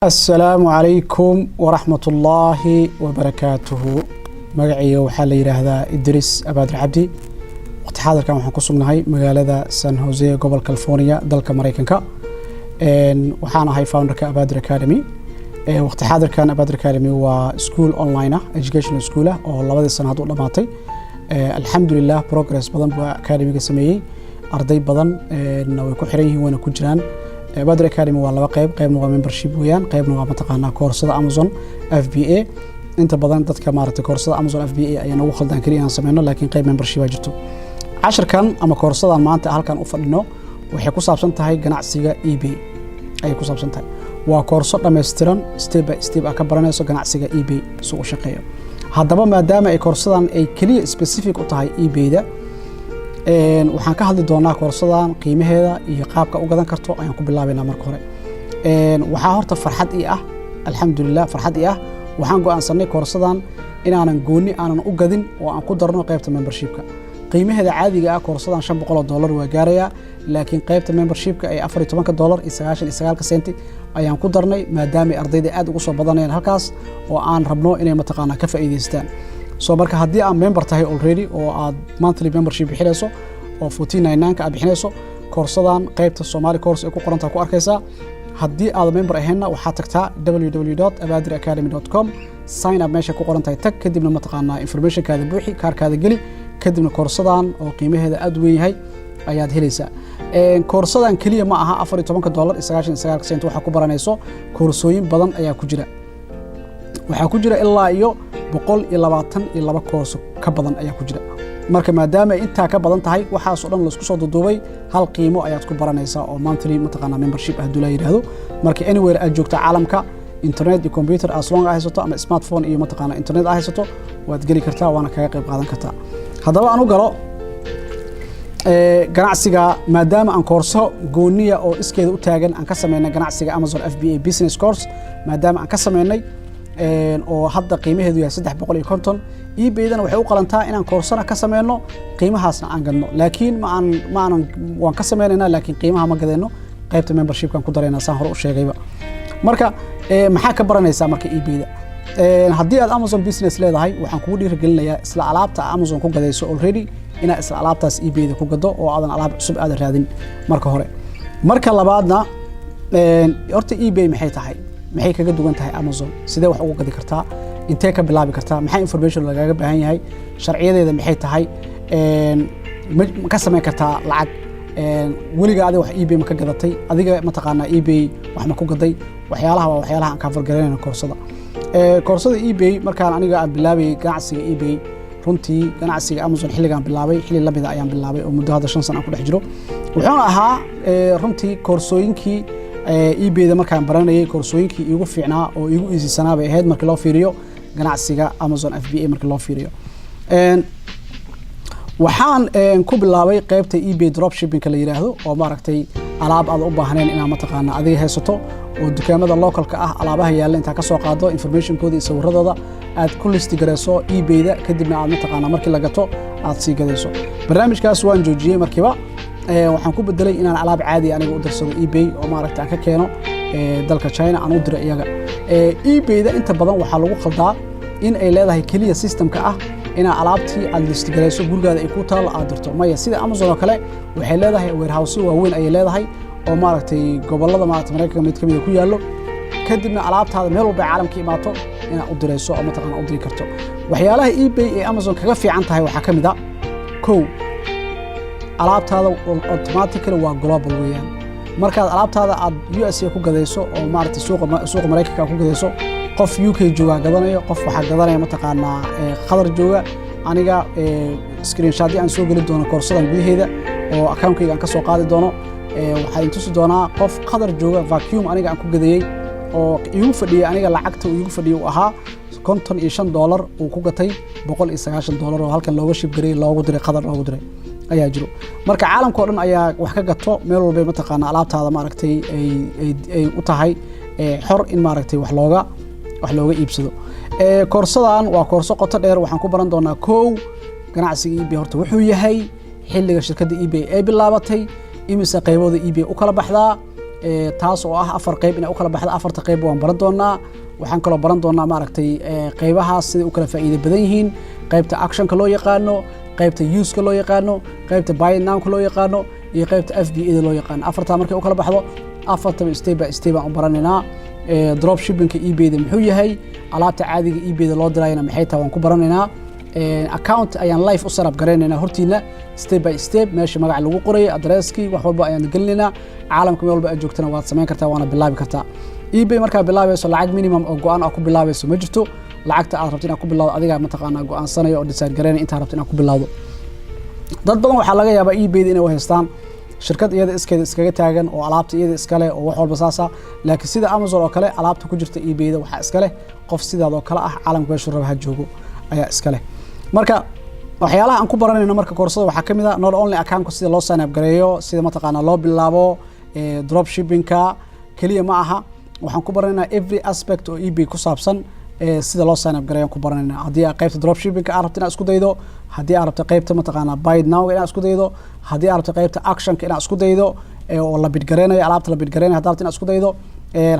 Asalaamu calaykum waraxmat ullaahi wabarakaatuhu. Magacayga waxaa la yidhaahdaa Idris Abaadir Cabdi. Waqti xaadirkan waxaan ku sugnahay magaalada San Jose, gobol California, dalka Maraykanka. Waxaan ahay founderka Abadir Academy. Waqti xaadirkan Abadir Academy waa school online ah, educational school ah oo 2dii sano hadda u dhamaatay. Alxamdulilah, progress badan buu academiga sameeyey. Arday badan way ku xiran yihiin, wayna ku jiraan. Abadir Academy waa laba qeyb: qeybna waa membership weeyaan, qeybna waa mataqaanaa koorsada Amazon FBA. Inta badan dadka maaragtay koorsada Amazon FBA ayaa nagu khaldaan keliya inaan sameyno, laakiin qeyb membership baa jirto. Casharkan ama koorsadan maanta halkan u fadhino waxay ku saabsan tahay ganacsiga eBay ayay ku saabsan tahay. Waa koorso dhammaystiran, step by step aa ka baranayso ganacsiga eBay si u shaqeeyo. Haddaba, maadaama ay koorsadan ay keliya specific u tahay eBay-da, waxaan ka hadli doonaa koorsadan qiimaheeda iyo qaabka u gadan karto ayaan ku bilaabaynaa. Marka hore, waxaa horta farxad ii ah, alxamdulilah, farxad ii ah, waxaan go'aansanay koorsadan inaanan gooni aanan u gadin oo aan ku darno qaybta membershipka. Qiimaheeda caadiga ah koorsadan $500 waa gaarayaa, laakiin qaybta membershipka ee $14.99 ayaan ku darnay, maadaama ardayda aad ugu soo badanayaan halkaas oo aan rabno inay mataqaanaa ka faa'iidaystaan. So marka haddii aad member tahay already oo aad monthly membership bixinayso oo 1499 ka aad bixinayso, koorsadan qaybta Somali course ay ku qorantaa ku arkaysaa. Haddii aad member ahaynna, waxaad tagtaa www.abadiracademy.com, sign up meesha ku qoran tahay tag, kadibna mataqaanaa informationkaada buuxi, kaarkaada geli, kadibna koorsadan oo qiimaheeda aad u weyn yahay ayaad helaysaa. Koorsadan keliya ma aha $14.99 waxaa ku baranayso. Koorsooyin badan ayaa ku jira. Waxaa ku jira ilaa iyo 122 koorso ka badan ayaa ku jira. Marka maadaama ay intaa ka badan tahay, waxaasoo dhan laisku soo duduubay, hal qiimo ayaad ku baranaysaa oo monthly mataqaanaa membership ah hadduu la yidhaahdo. Marka anywhere aad joogto caalamka, internet iyo computer as long aa haysato ama smartphone iyo mataqaanaa internet aa haysato, waad geli kartaa, waana kaga qayb qaadan kartaa. Haddaba aan u galo ganacsiga. Maadaama aan koorso gooniya oo iskeeda u taagan aan ka sameynay ganacsiga Amazon FBA business course, maadaama aan ka sameynay oo hadda qiimaheedu yahay 350, eBaydana waxay u qalantaa inaan koorsana ka sameyno, qiimahaasna aan gadno. Laakiin ma aanan waan ka sameynaynaa, laakiin qiimaha ma gadayno, qaybta membershipkan ku daraynaa, saan hore u sheegayba. Marka maxaa ka baranaysaa marka eBayda? Haddii aad Amazon business leedahay, waxaan kugu dhiirigelinayaa isla alaabta Amazon ku gadayso already inaad isla alaabtaas eBayda ku gado oo aadan alaab cusub aadan raadin marka hore. Marka labaadna, horta eBay maxay tahay? Maxay kaga duwan tahay Amazon? Sidee wax ugu gadi kartaa? Intee ka bilaabi kartaa? Maxaa information lagaaga baahan yahay? Sharciyadeeda maxay tahay? Ma ka samayn kartaa lacag? Weliga adiga wax eBay ma ka gadatay? Adiga mataqaanaa eBay wax ma ku gaday? Waxyaalaha waa waxyaalaha aan kaa fargaranayno koorsada. Koorsada eBay, markaan aniga aan bilaabayay ganacsiga eBay, runtii ganacsiga Amazon xilligaan bilaabay xilli lamida ayaan bilaabay oo muddo hadda 5 sana aan ku dhex jiro. Wuxuuna ahaa runtii koorsooyinkii eBayda markaan baranayay koorsooyinkii iigu fiicnaa oo iigu easysanaa bay ahayd markii loo fiiriyo ganacsiga Amazon FBA markii loo fiiriyo. Waxaan ku bilaabay qaybta eBay dropshippingka la yidhaahdo, oo maaragtay alaab aad u baahnayn inaad mataqaana adiga haysato oo dukaamada localka ah alaabaha yaalla intaa ka soo qaado, informationkooda iyo sawiradooda aad ku list garayso eBayda, kadibna aad mataqaana markii la gato aad sii gadayso. Barnaamijkaas waan joojiyey markiiba. Waxaan ku bedelay inaan alaab caadi aniga u dirsado eBay oo maaragta aan ka keeno dalka China, aan u diro iyaga. eBayda inta badan waxaa lagu khaldaa in ay leedahay keliya systemka ah inaa alaabtii aad list garayso, gurigaada ay ku taalo, aad dirto. Maya, sida Amazon oo kale waxay leedahay warehouse waaweyn ayay leedahay oo maaragtay gobollada maaragtay Maraykanka mid ka mid ku yaallo, kadibna alaabtaada meel walba ay caalamka imaato inaad u dirayso oo mataqaana u diri karto. Waxyaalaha eBay ee Amazon kaga fiican tahay waxaa ka mid a: kow, alaabtaada automatically waa global weeyaan. Markaad alaabtaada aad USA ku gadayso oo maaragtay suuqa Maraykanka ku gadayso, qof UK joogaa gadanayo, qof waxaa gadanaya mataqaanaa Qatar jooga. Aniga screenshot aan soo geli doono koorsadan gudaheeda oo accountkayga aan ka soo qaadi doono, waxaa idin tusi doonaa qof Qatar jooga vacuum aniga aan ku gadayey oo iigu fadhiyey, aniga lacagta uu iigu fadhiyey uu ahaa $55, uu ku gatay $190 oo halkan looga ship gareeyey, loogu diray Qatar, loogu diray ayaa jiro. Marka caalamka oo dhan ayaa wax ka gato, meel walbay mataqaana alaabtaada maaragtay ay u tahay xor in maaragtay wax looga iibsado. Koorsadan waa koorso qoto dheer. Waxaan ku baran doonaa: kow, ganacsiga eBay horta wuxuu yahay, xilliga shirkadda eBay ay bilaabatay, imise qaybooda eBay u kala baxdaa. Taas oo ah afar qeyb inay u kala baxda. Afarta qeyb waan baran doonaa. Waxaan kaloo baran doonaa, maaragtay, qeybahaas siday u kala faa'iido badan yihiin: qeybta auctionka loo yaqaano, qeybta useka loo yaqaano, qeybta buy nowka loo yaqaano iyo qeybta FBA da loo yaqaano. Afartaa markay u kala baxdo, afartaba step by step aan u baranaynaa. Drop shippingka eBayda muxuu yahay? Alaabta caadiga eBayda loo dirayana maxay tahay? Waan ku baranaynaa. Account ayaan live u setup garaynaynaa hortiina, step by step. Meesha magaca lagu qorayay, addresskii, wax walba ayaan gelinaynaa. Caalamka meel walba aad joogtana waad samayn kartaa, waana bilaabi kartaa. eBay markaa bilaabayso, lacag minimum oo go-aan aad ku bilaabayso ma jirto. Lacagta aad rabto inaad ku bilawdo adigaa, mataqaanaa, go-aansanaya oo decide garaynaya intaa rabto inaad ku bilawdo. Dad badan waxaa laga yaabaa eBayda inay u haystaan shirkad iyada iskeeda iskaga taagan oo alaabta iyada iskale oo wax walba saasa. Laakiin sida Amazon oo kale, alaabta ku jirta eBayda waxaa iska leh qof sidaadoo kale ah, caalamka meeshuu raba ha joogo ayaa iska leh. Marka waxyaalaha aan ku baranayno marka koorsada waxaa ka mid a not only accountka sida loo sign up gareeyo, sida, mataqaanaa, loo bilaabo, drop shippingka keliya ma aha. Waxaan ku baranaynaa every aspect oo eBay ku saabsan sida loo sign up gareeyo ku baranaynaa. Haddii aad qaybta drop shippingka aad rabto inaad isku daydo, haddii aad rabto qaybta, mataqaanaa, buy now inaad isku daydo, haddii aad rabto qaybta auctionka inaad isku daydo oo la bid gareynayo, alaabta la bid gareynayo haddaad rabto inaad isku daydo,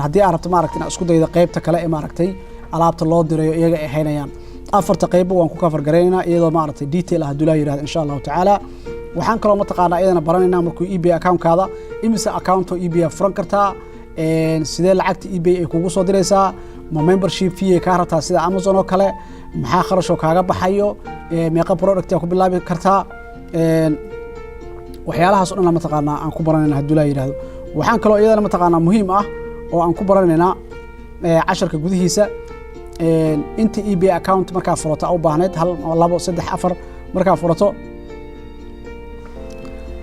haddii aad rabto, maaragtay, inaad isku daydo qaybta kale ee, maaragtay, alaabta loo dirayo iyaga ay haynayaan, afarta qaybo waan ku cover garaynaynaa iyadoo, maaragtay, detail ah, hadduu Ilaah yirahdo, insha Allahu tacaala. Waxaan kaloo, mataqaanaa, iyadana baranaynaa markuu eBay accountkaada, imise account oo eBay furan kartaa, sidee lacagta eBay ay kugu soo diraysaa, ma membership fee ay kaa rabtaa sida Amazon oo kale, maxaa kharashoo kaaga baxayo, meeqa product aa ku bilaabi kartaa. Waxyaalahaas o dhan, mataqaanaa, aan ku baranayna hadduu Ilaah yihahdo. Waxaan kaloo iyadana, mataqaanaa, muhiim ah oo aan ku baranaynaa casharka gudihiisa inta eBay account markaa furato u baahnayd: hal, labo, saddex, afar.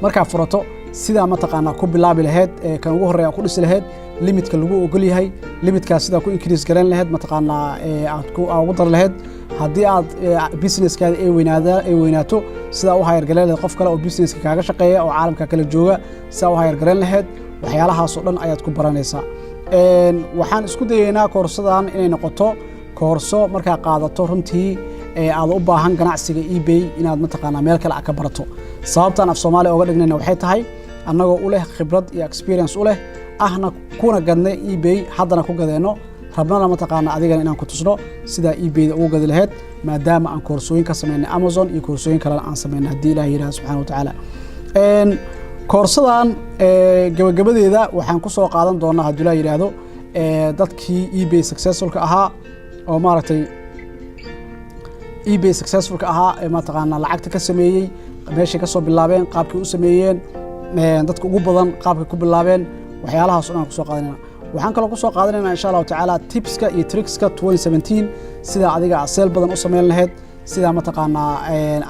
Markaa furato, sidaa, mataqaanaa, ku bilaabi lahayd, kan ugu horreya ku dhisi lahayd, limitka lagu ogol yahay, limitkaas sidaa ku increase garayn lahayd, mataqaanaa, aad ku ugu dari lahayd. Haddii aad businesskaada ay weynaada ay weynaato, sidaa u hire garayn lahayd qof kale oo businesska kaaga shaqeeya oo caalamka kala jooga, sidaa u hire garayn lahayd. Waxyaalahaasoo dhan ayaad ku baranaysaa. Waxaan isku dayeynaa koorsadan inay noqoto koorso markaa qaadato runtii aad u baahan ganacsiga eBay inaad, mataqaanaa, meel kale ka barato. Sababtaan af Soomaaliya oga dhignayna waxay tahay annagoo u leh khibrad iyo experience u leh ahna, kuna gadnay eBay, haddana ku gadeenno, rabnana, mataqaanaa, adigana inaan ku tusno sidaa eBayda ugu gadi lahayd, maadaama aan koorsooyin ka samaynay Amazon iyo koorsooyin kalena aan samaynay, haddii Ilaah yidhaha subxana wa tacaala. Koorsadan gabagabadeeda waxaan ku soo qaadan doonaa, haddii Ilaah yidhaahdo, dadkii eBay successfulka ahaa oo, maaragtay, eBay successfulka ahaa ee, mataqaanaa, lacagta ka sameeyey, meeshay ka soo bilaabeen, qaabkay u sameeyeen, dadka ugu badan qaabkay ku bilaabeen. Waxyaalahaas o dhan aan kusoo qaadanayna. Waxaan kaloo kusoo qaadanayna, insha Allahu tacaala, tipska iyo trickska 2017, sidaa adiga aad sale badan u samayn lahayd, sidaa, mataqaanaa,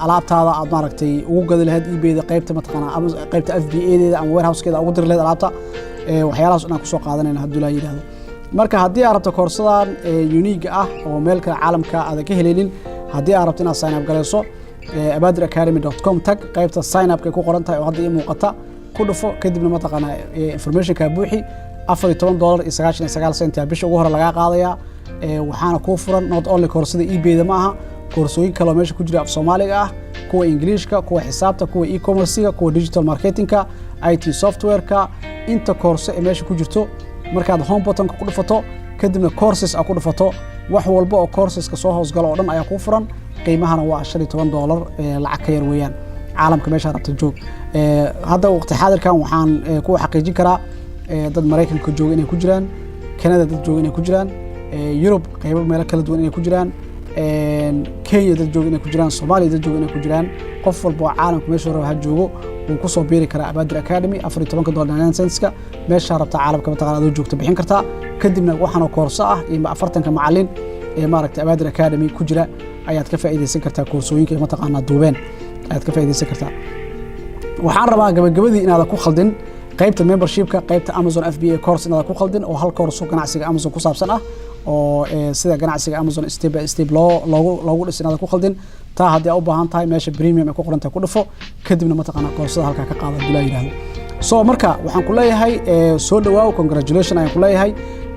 alaabtaada aad, maaragtay, ugu gadi lahayd eBayda qaybta, mataqaanaa, qaybta FBA deeda ama warehousekeeda ugu diri lahayd alaabta. Waxyaalahaas o dhan kusoo qaadanayna, hadduu Ilaah yidhahdo. Marka haddii aad rabto koorsadan unique ah oo meel kale caalamka aadan ka heleynin, haddii aad rabto inaad sign up garayso, abadiracademy.com tag, qaybta sign upka ay ku qoran tahay oo hadda ii muuqata ku dhufo. Kadibna, mataqaanaa, informationka buuxi. $14.99 bisha ugu hore lagaa qaadayaa. Waxaana kuu furan not only koorsada eBayda ma aha, koorsooyin kaloo meesha ku jira af Soomaaliga ah, kuwa Ingiliishka, kuwa xisaabta, kuwa e-commercega, kuwa digital marketingka, IT softwareka, inta koorso ee meesha ku jirto. Markaad home buttonka ku dhufato, kadibna courses a ku dhufato, wax walba oo courseska soo hoosgalo oo dhan ayaa kuu furan. Qiimahana waa $15, lacag ka yar weeyaan. Caalamka meeshaa rabta joog. Hadda waqti xaadirkan waxaan ku xaqiijin karaa dad Maraykanka jooga inay ku jiraan, Canada dad jooga inay ku jiraan, Yurub qaybo meelo kala duwan inay ku jiraan, Kenya dad jooga inay ku jiraan, Soomaaliya dad jooga inay ku jiraan. Qof walba oo caalamka meeshuu raba ha joogo wuu kusoo biiri karaa Abadir Academy. $14.99 centska meeshaa rabta caalamka, mataqana, adoo joogta bixin kartaa. Kadibna waxaanoo koorso ah iyo 40-ka macalin ee, maaragtay, Abadir Academy ku jira ayaad ka faa'iidaysan kartaa. Koorsooyinka, mataqaanaa, duubeen ayaad ka faa'iidaysan kartaa. Waxaan rabaa gabagabadii inaadan ku khaldin qaybta membershipka qaybta Amazon FBA course, inaadan ku khaldin oo hal course ganacsiga Amazon ku saabsan ah oo sida ganacsiga Amazon step by step loo loogu loogu dhis inaadan ku khaldin. Taa haddii aa u baahan tahay, meesha premium ay ku qoran tahay ku dhufo, kadibna, mataqaanaa, koorsada halkaa ka qaada, haddii Ilaah yidhaahdo. So marka waxaan ku leeyahay soo dhawaaw, congratulation ayaan ku leeyahay.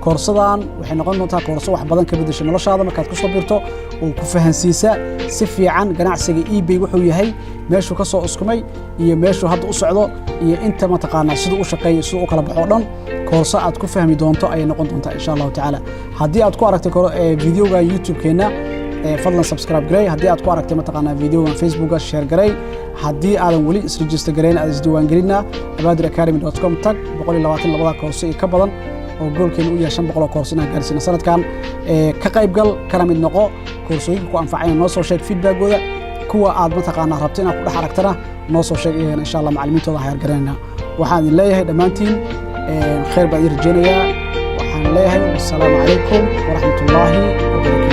Koorsadan waxay noqon doontaa koorso wax badan ka beddesha noloshaada markaad ku soo biirto oo ku fahansiisa si fiican ganacsiga eBay wuxuu yahay, meeshuu ka soo uskumay iyo meeshuu hadda u socdo iyo inta mataqaanaa siduu u shaqeeyo, siduu u kala baxo o dhan. Koorso aad ku fahmi doonto ayay noqon doontaa, insha Allahu tacaala. Haddii aad ku aragtay videoga YouTube-keenna, fadlan subscribe garey. Haddii aad ku aragtay mataqaanaa videogan Facebooka, share garey. Haddii aadan weli is register gareyn, aad isdiiwaangelinna, abadiracademy.com tag. 122-da koorso iyo ka badan oo goalkeena u yahay 500 oo koorso inaan gaarsiino sanadkan, ka qaybgal, kana mid noqo. Koorsooyinka ku anfacayna noo soo sheeg feedbackooda. Kuwa aad mataqaanaa rabto inaad ku dhex aragtana noo soo sheeg iyagana, insha Allah macallimiintooda hire garaynayna. Waxaan idin leeyahay dhammaantiin khayr baan idin rajaynayaa. Waxaan leeyahay wasalaamu calaykum waraxmatullaahi wabarakaatu.